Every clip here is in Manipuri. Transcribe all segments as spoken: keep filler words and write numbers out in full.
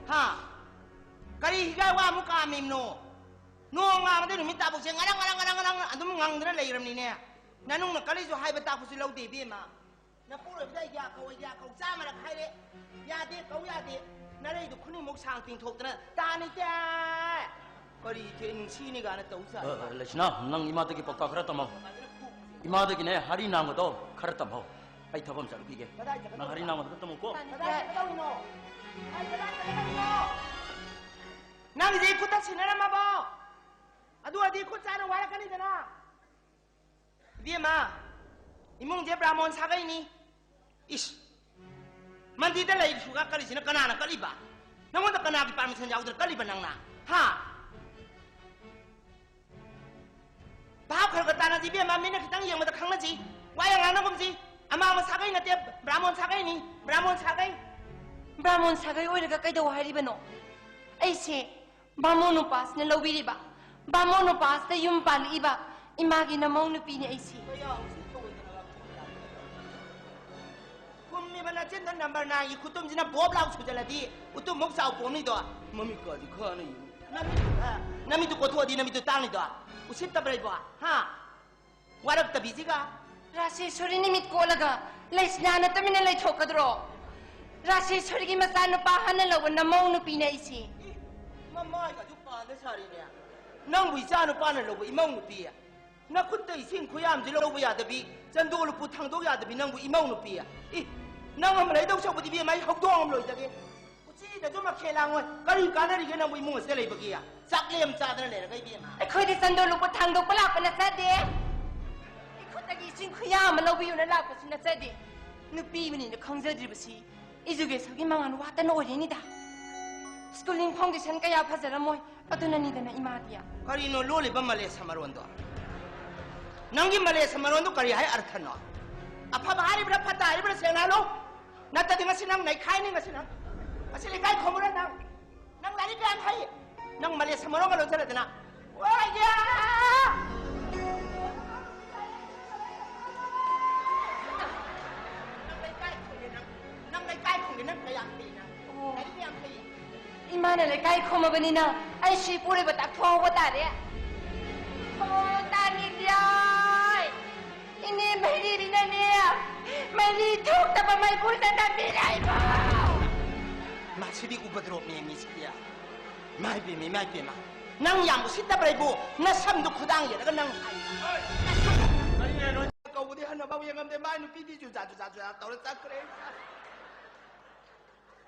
ꯍꯥ? ꯀꯔꯤ ꯍꯤꯒꯥꯏ ꯋꯥ ꯑꯃꯨꯛ ꯀꯥꯝꯃꯤꯕꯅꯣ? ꯅꯣꯡ ꯉꯥꯟꯕꯗꯩ ꯅꯨꯃꯤꯠ ꯇꯥꯐꯧꯁꯦ ꯉꯔꯪ ꯉꯔꯪ ꯉꯔꯪ ꯉꯔꯪ ꯑꯗꯨꯝ ꯉꯪꯗꯅ ꯂꯩꯔꯕꯅꯤꯅꯦ꯫ ꯅꯅꯨꯡꯅ ꯀꯜꯂꯤꯁꯨ ꯍꯥꯏꯕ ꯇꯥꯛꯄꯁꯨ ꯂꯧꯗꯦ ꯏꯕꯦꯝꯃ꯫ ꯅꯄꯨꯔꯣꯏꯕꯗ ꯑꯩ ꯌꯥ ꯀꯧ, ꯑꯩ ꯌꯥ ꯀꯧ ꯆꯥꯝꯃꯔꯛ ꯍꯥꯏꯔꯦ꯫ ꯌꯥꯗꯦ, ꯀꯧ ꯌꯥꯗꯦ꯫ ꯅꯔꯩꯗꯨ ꯈꯨꯅꯤꯡꯃꯨꯛ ꯁꯥꯡ ꯇꯤꯡꯊꯣꯛꯇꯅ ꯇꯥꯅꯤꯇꯦ꯫ ꯀꯔꯤ ꯏꯊꯦ ꯅꯨꯡꯁꯤꯅꯤ ꯀꯥꯏꯅ ꯇꯧ ꯁꯥꯔꯤ꯫ ꯑ, ꯑ, ꯂꯩꯁꯅꯥ, ꯅꯪ ꯏꯃꯥꯗꯒꯤ ꯄꯥꯎꯇꯥꯛ ꯈꯔ ꯇꯝꯍꯧ꯫ ꯏꯃꯥꯗꯒꯤ ꯅꯦ, ꯍꯔꯤ ꯅꯥꯡꯕꯗꯣ ꯈꯔ ꯇꯝꯍꯧ꯫ ꯑꯩ ꯊꯕꯛ ꯑꯃ ꯆꯠꯂꯨꯈꯤꯒꯦ꯫ ꯀꯗꯥꯏ ꯆꯠꯀꯗꯧꯕ? ꯅꯪ ꯍꯔꯤ ꯅꯥꯡꯕꯗꯣ ꯈꯔ ꯇꯝꯃꯨꯀꯣ꯫ ꯀꯗꯥꯏ ꯆꯠꯀꯗꯧꯔꯤꯅꯣ? ꯑꯩ ꯀꯗꯥꯏ ꯆꯠꯀꯗꯧꯔꯤꯅꯣ? ꯅꯪꯒꯤꯁꯦ ꯈꯨꯠꯇ ꯁꯤꯟꯅꯔꯝꯃꯕꯣ? ꯑꯗꯨ ꯑꯣꯏꯔꯗꯤ ꯈꯨꯠ ꯁꯥꯅ ꯋꯥꯔꯛꯀꯅꯤꯗꯅ꯫ ꯏꯕꯦꯝꯃ, ꯏꯃꯨꯡꯁꯦ ꯕ꯭ꯔꯥꯍꯃꯣꯟ ꯁꯥꯒꯩꯅꯤ꯫ ꯏꯁ, ꯃꯟꯗꯤꯔꯗ ꯂꯩꯔꯤꯁꯨꯒ ꯀꯠꯂꯤꯁꯤꯅ ꯀꯅꯥꯅ ꯀꯠꯂꯤꯕ? ꯅꯪꯉꯣꯟꯗ ꯀꯅꯥꯒꯤ ꯄꯥꯔꯃꯤꯁꯟ ꯌꯥꯎꯗꯅ ꯀꯠꯂꯤꯕ ꯅꯪꯅ? ꯍꯥ? ꯚꯥꯞ ꯈꯔ ꯈꯔ ꯇꯥꯅꯁꯤ ꯏꯕꯦꯝꯃ, ꯃꯤꯅ ꯈꯤꯇꯪ ꯌꯦꯡꯕꯗ ꯈꯪꯅꯁꯤ꯫ ꯋꯥ ꯌꯥꯝ ꯉꯥꯡꯅꯒꯨꯝꯁꯤ꯫ ꯑꯃꯥꯡꯕ ꯁꯥꯒꯩ ꯅꯠꯇꯦ, ꯕ꯭ꯔꯥꯍꯃꯣꯟ ꯁꯥꯒꯩꯅꯤ, ꯕ꯭ꯔꯥꯍꯃꯣꯟ ꯁꯥꯒꯩ꯫ ꯕ꯭ꯔꯥꯍꯃꯣꯟ ꯁꯥꯒꯩ ꯑꯣꯏꯔꯒ ꯀꯩꯗꯧ ꯍꯥꯏꯔꯤꯕꯅꯣ? ꯑꯩꯁꯦ ꯕꯥꯃꯣꯟ ꯅꯨꯄꯥꯁꯤꯅ ꯂꯧꯕꯤꯔꯤꯕ, ꯕꯥꯃꯣꯟ ꯅꯨꯄꯥꯁꯤꯗ ꯌꯨꯝ ꯄꯥꯜꯂꯛꯏꯕ ꯏꯃꯥꯒꯤ ꯅꯃꯧ ꯅꯨꯄꯤꯅꯤ ꯑꯩꯁꯦ꯫ ꯀꯨꯝꯃꯤꯕ ꯅꯆꯤꯟꯗ ꯅꯝꯕꯔ ꯅꯥꯏꯟꯒꯤ ꯈꯨꯇꯨꯝꯁꯤꯅ ꯕꯣꯞ ꯂꯥꯎ ꯁꯨꯖꯜꯂꯗꯤ ꯎꯇꯨꯝꯃꯨꯛ ꯆꯥꯎ ꯄꯣꯝꯅꯤꯗꯣ꯫ ꯃꯃꯤꯠꯀꯗꯤ ꯈꯥꯅ ꯌꯦꯡꯉꯨ꯫ ꯅꯃꯤꯠ, ꯑ, ꯅꯃꯤꯠꯇꯨ ꯀꯣꯊꯣꯛꯑꯗꯤ ꯅꯃꯤꯠꯇꯨ ꯇꯥꯡꯅꯤꯗꯣ꯫ ꯎꯁꯤꯠꯇꯕ꯭ꯔꯥ ꯏꯕꯣ? ꯍꯥ? ꯋꯥꯔꯛꯇꯕꯤꯁꯤꯒ꯫ ꯔꯥꯁꯦꯁꯣꯔꯤ ꯅꯨꯃꯤꯠ ꯀꯣꯠꯂꯒ ꯂꯩꯁꯅꯥ ꯅꯠꯇꯃꯤꯟꯅ ꯂꯩꯊꯣꯛꯀꯗ꯭ꯔꯣ? ꯔꯥꯁꯦꯁꯣꯔꯤꯒꯤ ꯃꯆꯥꯅꯨꯄꯥ ꯍꯥꯟꯅ ꯂꯧꯕ ꯅꯃꯧ ꯅꯨꯄꯤꯅꯦ ꯑꯩꯁꯦ꯫ ꯏ, ꯃꯃꯥꯏꯒꯁꯨ ꯄꯥꯟꯗ ꯁꯥꯔꯤꯅꯦ꯫ ꯅꯪꯕꯨ ꯏꯆꯥ ꯅꯨꯄꯥꯅ ꯂꯧꯕ ꯏꯃꯧ ꯅꯨꯄꯤ? ꯅꯈꯨꯠꯇ ꯏꯁꯤꯡ ꯈꯨꯌꯥꯝꯁꯤ ꯂꯧꯕ ꯌꯥꯗꯕꯤ, ꯆꯟꯗꯣꯜ ꯂꯨꯄꯨ ꯊꯥꯡꯗꯣꯛ ꯌꯥꯗꯕꯤ ꯅꯪꯕꯨ ꯏꯃꯧ ꯅꯨꯄꯤ? ꯏ, ꯅꯪ ꯑꯃ ꯂꯩꯗꯧ ꯁꯔꯨꯛꯄꯨꯗꯤ ꯏꯕꯦꯝꯃ ꯑꯩ ꯍꯧꯗꯣꯡ ꯑꯃ ꯂꯣꯏꯖꯒꯦ꯫ ꯎꯆꯤꯗꯁꯨ ꯃꯈꯦꯜ ꯂꯥꯡꯉꯣꯏ꯫ ꯀꯔꯤ ꯀꯥꯟꯅꯔꯤꯒꯦ ꯅꯪꯕꯨ ꯏꯃꯨꯡ ꯑꯁꯤꯗ ꯂꯩꯕꯒꯤ? ꯆꯥꯛꯂꯦꯝ ꯆꯥꯗꯅ ꯂꯩꯔꯒ ꯏꯕꯦꯝꯃ꯫ ꯑꯩꯈꯣꯏꯗꯤ ꯆꯟꯗꯣꯜ ꯂꯨꯄꯨ ꯊꯥꯡꯗꯣꯛꯄ ꯂꯥꯛꯄ ꯅꯠꯆꯗꯦ꯫ ꯑꯩꯈꯣꯏꯗꯒꯤ ꯏꯁꯤꯡ ꯈꯨꯌꯥ ꯑꯃ ꯂꯧꯕꯤꯌꯨꯅ ꯂꯥꯛꯄꯁꯨ ꯅꯠꯆꯗꯦ꯫ ꯅꯨꯄꯤꯕꯅꯤꯅ ꯈꯪꯖꯗ꯭ꯔꯤꯕꯁꯤ ꯏꯖꯨꯀꯦꯁꯟꯒꯤ ꯃꯉꯥꯜ ꯋꯥꯠꯇꯅ ꯑꯣꯏꯔꯤꯅꯤꯗ꯫ ꯁ꯭ꯀꯨꯂꯤꯡ ꯐꯥꯎꯟꯗꯦꯁꯟ ꯀꯌꯥ ꯐꯖꯔꯝꯃꯣꯏ, ꯑꯗꯨꯅꯅꯤꯗꯅ ꯏꯃꯥꯗꯤ꯫ ꯀꯔꯤꯅꯣ ꯂꯣꯜꯂꯤꯕ ꯃꯂꯦꯁ ꯃꯔꯣꯟꯗꯣ? ꯅꯪꯒꯤ ꯃꯂꯦꯁ ꯃꯔꯣꯟꯗꯣ ꯀꯔꯤ ꯍꯥꯏ ꯑꯔꯊꯅꯣ? ꯑꯐꯕ ꯍꯥꯏꯔꯤꯕ꯭ꯔꯥ ꯐꯠꯇ ꯍꯥꯏꯔꯤꯕ꯭ꯔꯥ ꯁꯦꯡꯅ ꯍꯥꯏꯂꯣ? ꯅꯠꯇꯗꯤ ꯉꯁꯤ ꯅꯪ ꯅꯩꯈꯥꯏꯅꯤ ꯉꯁꯤ ꯅꯪ꯫ ꯉꯁꯤ ꯂꯩꯀꯥꯏ ꯈꯣꯝꯃꯨꯔ ꯅꯪ꯫ ꯅꯪ ꯂꯥꯏꯔꯤꯛ ꯀꯌꯥꯝ ꯍꯩ? ꯅꯪ ꯃꯂꯦꯁ ꯃꯔꯣꯟꯒ ꯂꯣꯟꯖꯜꯂꯗꯅ꯫ ꯋꯥꯏꯌꯥ! ꯅꯪ ꯂꯩꯀꯥꯏ ꯈꯣꯡꯒꯦ ꯅꯪ꯫ ꯅꯪ ꯂꯩꯀꯥꯏ ꯈꯣꯡꯒꯦ ꯅꯪ ꯀꯌꯥꯝ ꯍꯩ ꯅꯪ? ꯑꯣ꯫ ꯂꯥꯏꯔꯤꯛ ꯃꯥꯅ ꯂꯩꯀꯥꯏ ꯈꯨꯝꯃꯕꯅꯤꯅ ꯑꯩꯁꯨ ꯏꯄꯨꯔꯣꯏꯕ ꯇꯥꯛꯊꯣꯛꯍꯧꯕ ꯇꯥꯔꯦ꯫ ꯑꯣ, ꯇꯥꯅꯤꯡꯗꯦ꯫ ꯏꯅꯦ ꯃꯩꯔꯤꯕꯤꯅꯅꯦ, ꯃꯩꯔꯤ ꯊꯣꯛꯇꯕ ꯃꯩꯐꯨꯗ ꯅꯝꯕꯤꯔꯦ ꯑꯩꯕꯨ꯫ ꯃꯁꯤꯗꯤ ꯎꯄꯗ꯭ꯔꯣꯞꯅꯦ ꯃꯤꯁꯤꯗꯤ꯫ ꯏꯃꯥꯏ ꯄꯦꯝꯃ, ꯏꯃꯥꯏ ꯄꯦꯝꯃ꯫ ꯅꯪ ꯌꯥꯝ ꯎꯁꯤꯠꯇꯕ꯭ꯔꯥ ꯏꯕꯨ? ꯅꯁꯝꯗꯨ ꯈꯨꯗꯥꯡ ꯌꯦꯠꯂꯒ ꯅꯪ ꯍꯥꯏ꯫ ꯀꯔꯤ ꯍꯥꯏꯅꯣ? ꯀꯧꯕꯗꯤ ꯍꯟꯅ ꯐꯥꯎ ꯌꯦꯡꯉꯝꯗꯦ꯫ ꯃꯥꯏ ꯅꯨꯄꯤꯗꯤ ꯆꯨꯖꯥ ꯆꯨꯖꯥ ꯆꯨꯖꯥ ꯇꯧꯔ ꯆꯠꯈ꯭ꯔꯦ꯫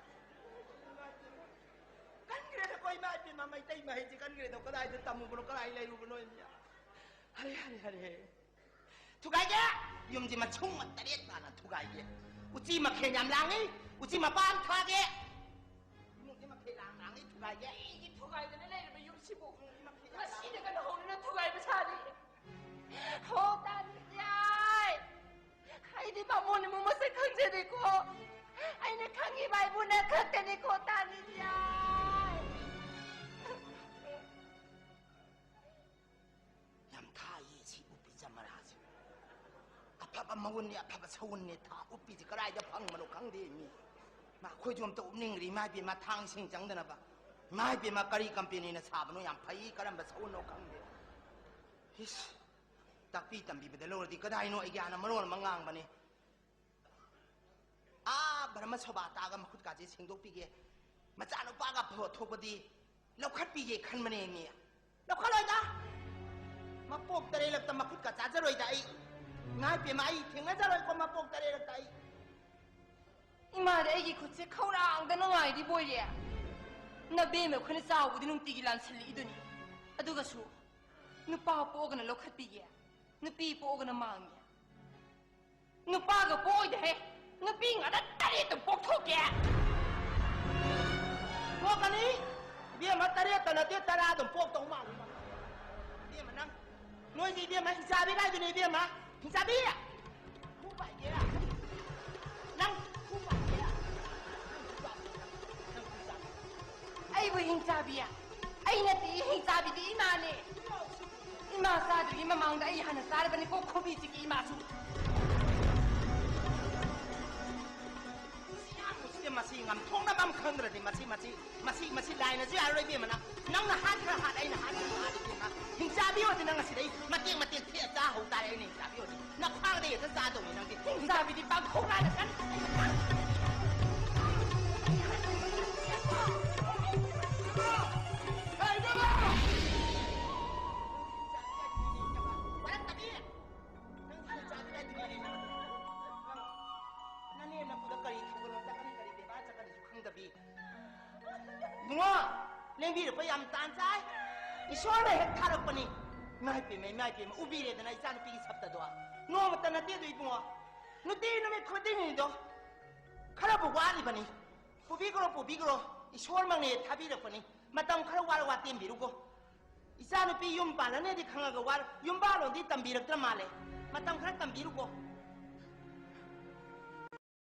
ꯀꯟꯈ꯭ꯔꯦꯗꯀꯣ ꯏꯃꯥ ꯏꯄꯦꯝꯃ, ꯃꯩꯇꯩ ꯃꯍꯩꯁꯦ ꯀꯟꯈ꯭ꯔꯦꯗꯣ꯫ ꯀꯗꯥꯏꯗ ꯇꯝꯃꯨꯕꯅꯣ, ꯀꯗꯥꯏ ꯂꯩꯔꯨꯕꯅꯣ? ꯍꯔꯦ, ꯍꯔꯦ, ꯍꯔꯦ꯫ ꯊꯨꯒꯥꯏꯒꯦ! ꯌꯨꯝꯁꯤ ꯃꯁꯨꯡ ꯇꯔꯦꯠ ꯇꯥꯅ ꯊꯨꯒꯥꯏꯒꯦ꯫ ꯎꯆꯤ ꯃꯈꯦꯟ ꯌꯥꯝ ꯂꯥꯡꯉꯤ꯫ ꯎꯆꯤ ꯃꯄꯥꯟ ꯊꯥꯒꯦ꯫ ꯏꯃꯨꯡꯁꯤ ꯃꯈꯦꯟ ꯂꯥꯡ ꯂꯥꯡꯉꯤ, ꯊꯨꯒꯥꯏꯒꯦ꯫ ꯑꯩꯒꯤ ꯊꯨꯒꯥꯏꯗꯅ ꯂꯩꯔꯕ ꯌꯨꯝꯁꯤꯕꯨ ꯏꯃꯨꯡꯁꯤ ꯃꯈꯦꯟ ꯌꯥꯝ ꯂꯥꯡꯉꯤ꯫ ꯉꯁꯤꯗꯒꯤ ꯍꯧꯅ ꯊꯨꯒꯥꯏꯕ ꯁꯥꯔꯤ꯫ ꯍꯣ, ꯇꯥꯅꯤꯡꯗꯦ꯫ ꯑꯩꯗꯤ ꯕꯥꯃꯣꯟ ꯏꯃꯨꯡ ꯃꯁꯛ ꯈꯪꯖꯗꯦꯀꯣ꯫ ꯑꯩꯅ ꯈꯪꯉꯤꯕ ꯍꯥꯏꯕꯨ ꯅꯪ ꯈꯛꯇꯅꯤꯀꯣ, ꯇꯥꯅꯤꯡꯗꯦ꯫ ꯌꯥꯝ ꯊꯥꯏꯌꯦ ꯁꯤ ꯎꯞꯄꯤ ꯆꯃꯔꯥꯁꯦ꯫ ꯑꯐꯕ ꯃꯒꯨꯟꯅꯤ, ꯑꯐꯕ ꯁꯒꯨꯟꯅꯤ ꯊꯥ ꯎꯞꯄꯤꯁꯦ ꯀꯗꯥꯏꯗ ꯐꯪꯕꯅꯣ ꯈꯪꯗꯦ ꯃꯤ꯫ ꯃꯥ ꯑꯩꯈꯣꯏꯁꯨ ꯑꯝꯇ ꯎꯞꯅꯤꯡꯈ꯭ꯔꯤ, ꯏꯃꯥ ꯏꯕꯦꯝꯃ, ꯊꯥꯡ ꯏꯁꯤꯡ ꯆꯪꯗꯅꯕ꯫ ꯏꯃꯥ ꯏꯕꯦꯝꯃ, ꯀꯔꯤ ꯀꯝꯄꯦꯅꯤꯅ ꯁꯥꯕꯅꯣ? ꯌꯥꯝ ꯐꯩ, ꯀꯔꯝꯕ ꯁꯒꯨꯟꯅꯣ ꯈꯪꯗꯦ꯫ ꯏꯁ, ꯇꯥꯛꯄꯤ ꯇꯝꯕꯤꯕꯗ ꯂꯧꯔꯗꯤ ꯀꯗꯥꯏꯅꯣ ꯑꯩ ꯒ꯭ꯌꯥꯟꯅ ꯃꯔꯣꯟ ꯑꯃ ꯉꯥꯡꯕꯅꯦ꯫ ꯑꯥ, ꯕ꯭ꯔꯍꯃ ꯁꯣꯚꯥ ꯇꯥꯛꯑꯒ ꯃꯈꯨꯠꯀꯥꯁꯦ ꯁꯦꯡꯗꯣꯛꯄꯤꯒꯦ꯫ ꯃꯆꯥꯅꯨꯄꯥꯒ ꯑꯐꯕ ꯊꯣꯛꯄꯗꯤ ꯂꯧꯈꯠꯄꯤꯒꯦ ꯈꯟꯕꯅꯦ ꯃꯤ꯫ ꯂꯧꯈꯠꯂꯣꯏꯗ꯫ ꯃꯄꯣꯛ ꯇꯔꯦꯠꯂꯛꯇ ꯃꯈꯨꯠꯀ ꯆꯥꯖꯔꯣꯏꯗ ꯑꯩ꯫ ꯏꯃꯥ ꯏꯄꯦꯝꯃ, ꯑꯩ ꯊꯦꯡꯅꯖꯔꯣꯏꯀꯣ ꯃꯄꯣꯛ ꯇꯔꯦꯠꯂꯛꯇ ꯑꯩ꯫ ꯏꯃꯥꯗꯤ ꯑꯩꯒꯤ ꯈꯨꯠꯁꯦ ꯈꯧꯔꯥꯡꯗꯅ ꯉꯥꯏꯔꯤꯕꯣꯏꯔꯦ꯫ ꯅꯕꯦꯝꯃ ꯑꯩꯈꯣꯏꯅ ꯆꯥꯎꯕꯗꯤ ꯅꯨꯡꯇꯤꯒꯤ ꯂꯥꯟꯁꯤꯜꯂꯛꯏꯗꯨꯅꯤ꯫ ꯑꯗꯨꯒꯁꯨ ꯅꯨꯄꯥ ꯄꯣꯛꯑꯒꯅ ꯂꯧꯈꯠꯄꯤꯒꯦ, ꯅꯨꯄꯤ ꯄꯣꯛꯑꯒꯅ ꯃꯥꯡꯉꯦ꯫ ꯅꯨꯄꯥꯒ ꯄꯣꯛꯑꯣꯏꯗꯍꯦ꯫ ꯅꯨꯄꯤ ꯉꯥꯛꯇ ꯇꯔꯦꯠꯇ ꯄꯣꯛꯊꯣꯛꯀꯦ꯫ ꯄꯣꯛꯀꯅꯤ꯫ ꯏꯕꯦꯝꯃ, ꯇꯔꯦꯠꯇ ꯅꯠꯇꯦ, ꯇꯔꯥ ꯑꯗꯨꯝ ꯄꯣꯛꯇꯧ ꯃꯥꯜꯂꯤ꯫ ꯏꯕꯦꯝꯃ, ꯅꯪ, ꯅꯣꯏꯁꯦ ꯏꯕꯦꯝꯃ, ꯍꯤꯡꯆꯥꯕꯤ ꯀꯥꯏꯗꯨꯅꯦ ꯏꯕꯦꯝꯃ? ꯍꯤꯡꯆꯥꯕꯤ! ꯈꯨ ꯄꯥꯏꯒꯦ꯫ ꯅꯪ ꯈꯨ ꯄꯥꯏꯒꯦ꯫ ꯅꯪ ꯈꯨ ꯄꯥꯏꯒꯦ꯫ ꯅꯪ ꯈꯨ ꯄꯥꯏꯒꯦ꯫ ꯑꯩꯕꯨ ꯍꯤꯡꯆꯥꯕꯤ? ꯑꯩ ꯅꯠꯇꯦ, ꯍꯤꯡꯆꯥꯕꯤꯗꯤ ꯏꯃꯥꯅꯦ꯫ ꯏꯃꯥ ꯆꯥꯗ꯭ꯔꯤꯉꯩ ꯃꯃꯥꯡꯗ ꯑꯩ ꯍꯥꯟꯅ ꯆꯥꯔꯕꯅꯤꯀꯣ, ꯈꯨꯕꯤꯁꯤꯒꯤ ꯏꯃꯥꯁꯨ꯫ ꯁꯤ ꯌꯥꯝ ꯅꯨꯡꯁꯤꯗꯦ, ꯃꯁꯛ ꯁꯤ ꯉꯝꯊꯣꯛꯅꯕ ꯑꯃ ꯈꯪꯗ꯭ꯔꯗꯤ ꯃꯁꯤ, ꯃꯁꯤ, ꯃꯁꯤ, ꯃꯁꯤ ꯂꯥꯏꯅꯁꯨ ꯌꯥꯔꯔꯣꯏ, ꯏꯕꯦꯝꯃ, ꯅꯪ꯫ ꯅꯪꯅ ꯍꯥꯠ ꯈꯔ ꯍꯥꯠ, ꯑꯩꯅ ꯍꯥꯠ ꯈꯔ ꯍꯥꯠ, ꯏꯕꯦꯝꯃ꯫ ꯍꯤꯡꯆꯥꯕꯤ ꯑꯣꯏꯗꯤ ꯅꯪ ꯑꯁꯤꯗꯩ ꯃꯇꯦꯛ ꯃꯇꯦꯛ ꯊꯦꯛꯑ ꯆꯥ ꯍꯧ ꯇꯥꯔꯦ, ꯑꯩꯅ ꯍꯤꯡꯆꯥꯕꯤ ꯑꯣꯏꯗꯤ꯫ ꯅꯈ꯭ꯋꯥꯡꯗ ꯍꯦꯛꯇ ꯆꯥꯗꯧꯅꯤ ꯅꯪꯗꯤ꯫ ꯍꯤꯡꯆꯥꯕꯤꯗꯤ ꯄꯥꯡꯊꯣꯛ ꯂꯥꯏꯅ ꯆꯠ-꯫ ꯋꯥꯔꯛꯇꯕꯤ! ꯅꯪ ꯍꯤꯡꯆꯥꯕꯤ ꯅꯠꯇ꯭ꯔꯤꯅꯦ ꯅꯪ꯫ ꯅꯪ ꯅꯅꯦꯝ ꯅꯀꯨꯗ ꯀꯔꯤ ꯊꯧꯒꯜꯂꯣꯟ ꯆꯠꯀꯅꯤ, ꯀꯔꯤ ꯕꯦꯕꯥꯔ ꯆꯠꯀꯅꯤꯁꯨ ꯈꯪꯗꯕꯤ꯫ ꯏꯕꯨꯡꯉꯣ, ꯂꯦꯡꯕꯤꯔꯛꯄ ꯌꯥꯝ ꯇꯥꯟ ꯆꯥꯏ꯫ ꯏꯁꯣꯔꯅ ꯍꯦꯛ ꯊꯥꯔꯛꯄꯅꯤ꯫ ꯏꯃꯥꯏ ꯄꯦꯝꯃ, ꯏꯃꯥꯏ ꯄꯦꯝꯃ, ꯎꯕꯤꯔꯦꯗꯅ ꯏꯆꯥꯅꯨꯄꯤꯒꯤ ꯁꯞꯇꯗꯣ꯫ ꯅꯣꯡꯃꯇ ꯅꯠꯇꯦꯗꯣ ꯏꯕꯨꯡꯉꯣ꯫ ꯅꯨꯡꯇꯤ ꯅꯨꯃꯤꯠ ꯈꯨꯗꯤꯡꯒꯤꯗꯣ꯫ ꯈꯔꯕꯨ ꯋꯥꯠꯂꯤꯕꯅꯤ꯫ ꯄꯨꯕꯤꯈ꯭ꯔꯣ, ꯄꯨꯕꯤꯈ꯭ꯔꯣ꯫ ꯏꯁꯣꯔꯃꯛꯅ ꯍꯦꯛ ꯊꯥꯕꯤꯔꯛꯄꯅꯤ꯫ ꯃꯇꯝ ꯈꯔ ꯋꯥꯔ ꯋꯥꯇꯦꯝꯕꯤꯔꯨꯀꯣ꯫ ꯏꯆꯥꯅꯨꯄꯤ ꯌꯨꯝ ꯄꯥꯜꯂꯅꯤꯗꯤ ꯈꯪꯉꯒ ꯋꯥꯔ-, ꯌꯨꯝꯕꯥꯜꯂꯣꯟꯗꯤ ꯇꯝꯕꯤꯔꯛꯇ꯭ꯔ ꯃꯥꯜꯂꯦ꯫ ꯃꯇꯝ ꯈꯔ ꯇꯝꯕꯤꯔꯨꯀꯣ꯫